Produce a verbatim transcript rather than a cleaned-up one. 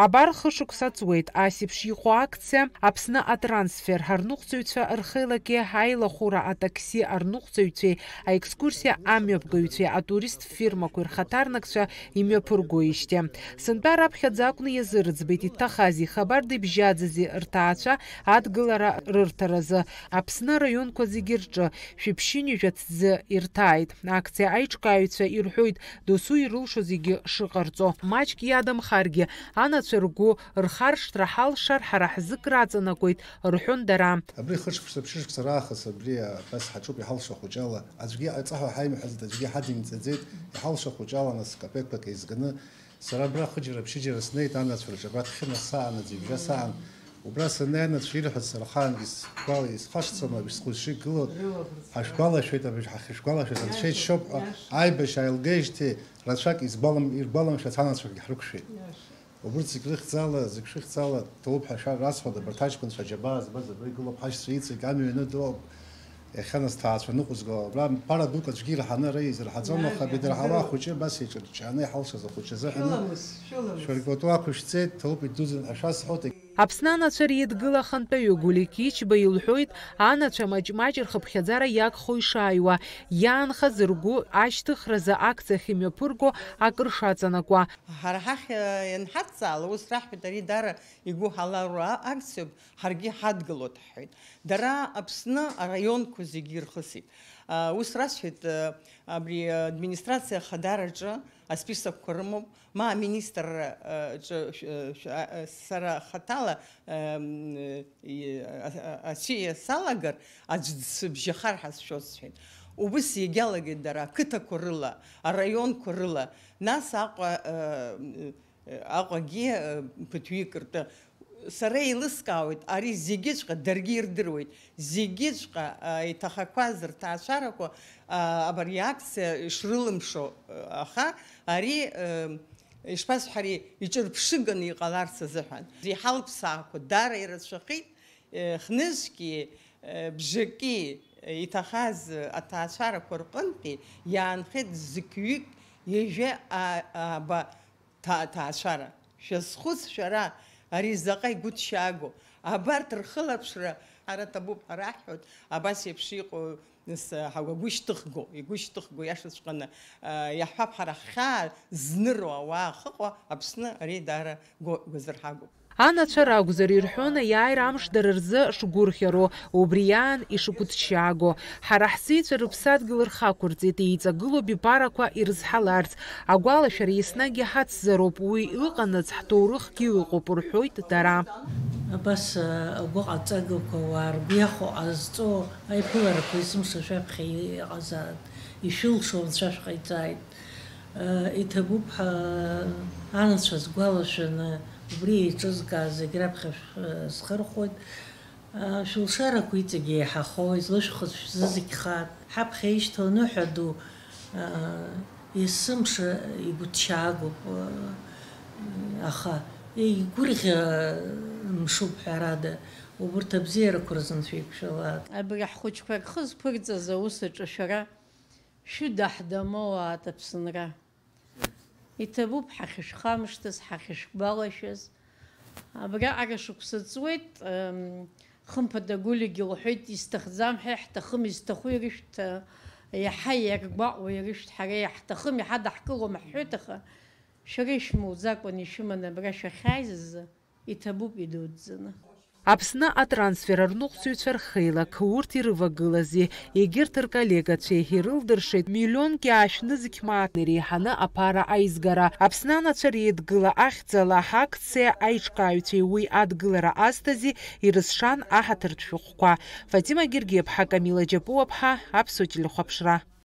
Абар хышықәса ҵуеит, ас еиԥш иҟоу акциа Аԥсны атрансфер арныҟәцаҩцәа рхеилаки аилахәыра атакси арныҟәцаҩцәеи аекскурсиа амҩаԥгаҩцәеи атурист фирмақәеи рхаҭарнакцәа имҩаԥыргоижьҭеи. Сынтәа раԥхьаӡа акәны иазырӡбеит иҭахази хабарда ибжьаӡази рҭаацәа адгылара рырҭаразы. Аԥсны араионқәа зегьы рҿы шәиԥшьынҩажәа ҭӡы ирҭааит. Акциа аиҿкааҩцәа ирҳәоит досу ирылшо зегьы шыҟарҵо. Маҷк иадамхаргьы, анацәа ргәы рхаршҭра ҳалшар, ҳара ҳзы краҵанакуеит, рҳәон дара. Абри хышықәса, ԥшьышықәса раахыс абри абас ҳаҿуп иҳалшо ахәыҷала. Аӡәгьы аҵаҳәа ҳаимҳәаӡеит, аӡәгьы ҳадимҵаӡеит, иҳалшо ахәыҷала нас капеқәак еизганы. Сара абра хыџьара-ԥшьыџьара снеит анацәа рҿы, абра Ҭхьына саан, аӡҩыбжьа саан. Убра саннеи анацәа ирҳәаз сара ахаангьы сгәала исхашҭӡом, абри схәыҷы игылоу. Ҳашәгәалашәеит, абри ҳахьышәгәалашәаз анцәа иаҿшьоуп ҳәа, аибашьра ааилгеижьҭеи рацәак изгәалам-, иргәаламшәац анацәақәагьы ҳрықәшәеит. Убырҭ зегь рыхьӡала, зегь шәыхьӡала ҭоуп ҳәа шәа-, расҳәода, абарҭ аҷкәынцәа аџьабаа збаз абра игылоуп, ҳашьцәа иҵегь амҩа ианыдоуп. Иахьа нас ҭаацәа ныҟәызго, абра ԥара дук аӡәгьы ираҳаны ара изырҳаӡом, аха абри дара ҳауаа хәыҷы абас еиҿырҷҷааны иҳалшаз ахәыҷы азыҳәаны шәаргьы уаҵәы уақәышәҵеит, ҭоуп идуӡӡан ҳәа шәасҳәоит. Аԥсны анацәа реидгыла ахантәаҩы Гәлиа Қьычба илҳәоит, анацәа маҷ-маҷ рхыԥхьаӡара иагхо ишааиуа, иаанхаз ргәы ашьҭыхразы акциа ахьымҩаԥырго акыр шаҵанакуа. Ҳара ҳахь, э, ианҳадҵаала, ус раҳҳәеит, ари даара игәы ҳалару акциоуп, ҳаргьы ҳадгылоит ҳҳәеит. Дара Аԥсны араионқәа зегьы ирхысит. А, ус расҳәеит, э, абри администрациа ахадараҿы асписокқәа рымоуп, ма аминистрра, э, ҿы, шә-, э, шә-, а, э, сара хаҭала, эм, э, и-, а, а, ациа салагар, аӡә дсыбжьахар ҳәа сшәоит сҳәеит. Убыс иагьалагеит дара, ақыҭақәа рыла, араионқәа рыла, нас Аҟәа, э, Аҟәагьы, э, ԥыҭҩык ртәы. Сара еилыскаауеит, ари зегьыҵәҟьа даргьы ирдыруеит, зегьыҵәҟьа, э, иҭахақәаз рҭаацәарақәа, э, абри акциа ишрылымшо, э, аха ари, э, ишԥасҳәари, иҿырԥшыганы иҟаларц азыҳәан. Иҳалԥсаақәа даара ирацәахеит, э, хнызқьи, э, бжаки иҭахаз аҭаацәарақәа рҟынтәи иаанхеит зқьҩык ҩажәа а-, ааба ҭаа-, ҭаацәара. Шәазхәыц шәара, ари заҟа игәыҭшьаагоу! Абарҭ рхылаԥшра ҳара ҭабуп ҳәа раҳҳәоит, абас еиԥш иҟоу, нас, ҳагәы шьҭыхго, игәы шьҭыхго, иашаҵәҟьаны, а, иаҳҳәап, ҳара ҳхьаа зныруа ауаа ахьыҟоу Аԥсны ари даара гәы-, гәазырҳагоуп. Анацәа ракәзар, ирҳәон аиааира амш дара рзы шгәырӷьароу, убри аан ишгәыҭшьааго. Ҳара ҳҵеицәа рыԥсадгьыл рхы ақәырҵеит, еиҵагылоуп иԥарақәа ирызҳаларц. Агәалашәара еснагь иҳацзароуп, уи ыҟанаҵ ҳҭоурыхгьы ыҟоуп, рҳәоит дара. Абас, агәыҟаҵагақәа, ауаа ргәы иахәо ҟазҵо аиԥыларақәа есымша шәаԥхьа иҟазаап, ишәылшо анцәа шәҟаиҵааит. Иҭабуп ҳәа анацәа сгәалашәаны, убри еиҿызкааз зегь раԥхьа шәхырхәоит. Шәылшарақәа иҵегь еиҳахо, излышәхыз шәзызегь хааит. Ҳаԥхьа ишьҭоу аныҳәа ду, есымша игәыҭшьаагоуп, аха игәырӷьа мшуп, ҳәарада, убырҭ абзиарақәа рзын шәеиқәшәалак. Абри ҳхәыҷқәа рхы зқәырҵаз аус аҿы шәара шәыдаҳдамоуааит Аԥсынра. Иҭабуп ҳахьышәхамышҭыз, ҳахьышәгәалашәаз. Абраҟара шықәса ҵуеит, ем, хымԥада Гулиагьы лҳәеит, исҭахӡам ҳәа, иаҳҭахым, изҭаху ирышәҭ, иаҳа иаргәаҟуа ирышәҭ, ҳара иаҳҭахым, иҳадаҳкылом ҳҳәоит, аха шәара ишәмуӡакәан ишәыманы абра шәахьааиз азы иҭабуп идуӡӡаны. Аԥсны атрансфер арныҟәцаҩцәа рхеилак, урҭ ирывагылази, егьырҭ рколлегацәеи ирылдыршеит, миллионк иаашәны зқьмааҭ иреиҳаны аԥара аизгара. Аԥсны анацәа реидгыла ахьӡала ҳакциа аиҿкааҩцәеи уи адгылара азҭази ирызшан аҳаҭыртә шәҟәқәа. Фатима Гергиаԥҳа, Камила Џьапуаԥҳа, Аԥсуа телехәаԥшра.